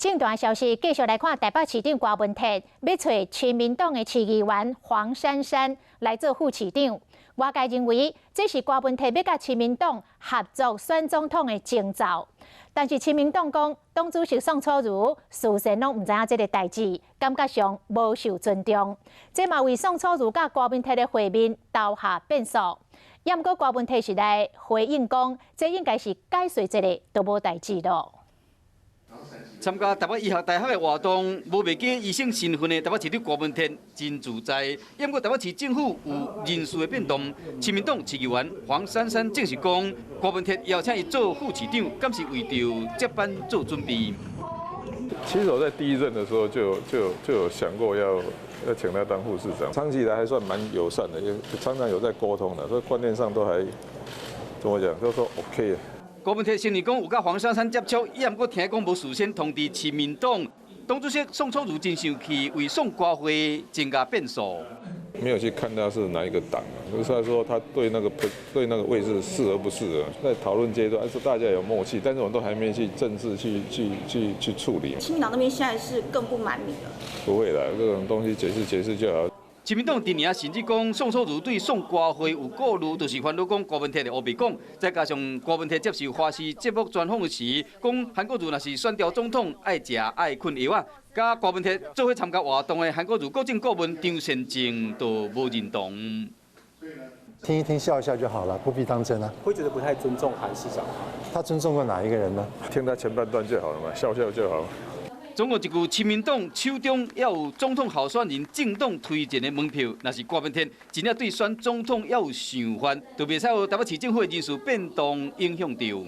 政壇消息，繼續來看台北市長郭文鐵欲揣親民黨的市議員黃珊珊來做副市長。外界認為這是郭文鐵欲佮親民黨合作選總統的徵兆。但是親民黨講，黨主席宋楚瑜事先攏毋知影這个代誌，感覺上無受尊重。這嘛為宋楚瑜佮郭文鐵的會面投下變數。也毋過郭文鐵是來回應講，這應該是解說一下，都無代誌囉。參加台北醫學大學的活動，無袂記醫生身份的台北市長郭文鐵真自在。毋過台北市政府有人事的變動，親民黨市議員黃珊珊證實講，郭文鐵邀請伊做副市長，敢是為著接班做準備。其實我在第一任的時候就有想過要請他當副市長，長期以來還算蠻友善的，也常常有在溝通的，所以觀念上都還怎麼講，都說 OK。郭文鐵承認講有佮黃珊珊接觸，伊毋過聽講無事先通知親民黨黨主席宋楚瑜真生氣，為宋郭會增加變數。沒有去看他是哪一個黨，就是說他對那個位置適合不適合，在討論階段，是大家有默契，但是我們都還沒去正式去處理。親民黨那邊現在是更不滿你了。不會的，這種東西解釋解釋就好。親民黨今年甚至講宋楚瑜對宋郭會有顧慮，就是煩惱講郭文鐵的烏白講，再加上郭文鐵接受華視節目專訪時，講韓國瑜若是選著總統，愛食愛睏藥仔，佮郭文鐵做伙參加活動的韓國瑜國政顧問張善政都無認同。聽一聽笑一笑就好了，不必當真啊。會覺得不太尊重韓市長。他尊重過哪一個人呢？聽他前半段就好了嘛，笑笑就好。總共一句，親民黨手中猶有總統候選人政黨推薦的門票，若是郭文鐵真正對選總統猶有想法，就袂使予台北市政府的人事變動影響著。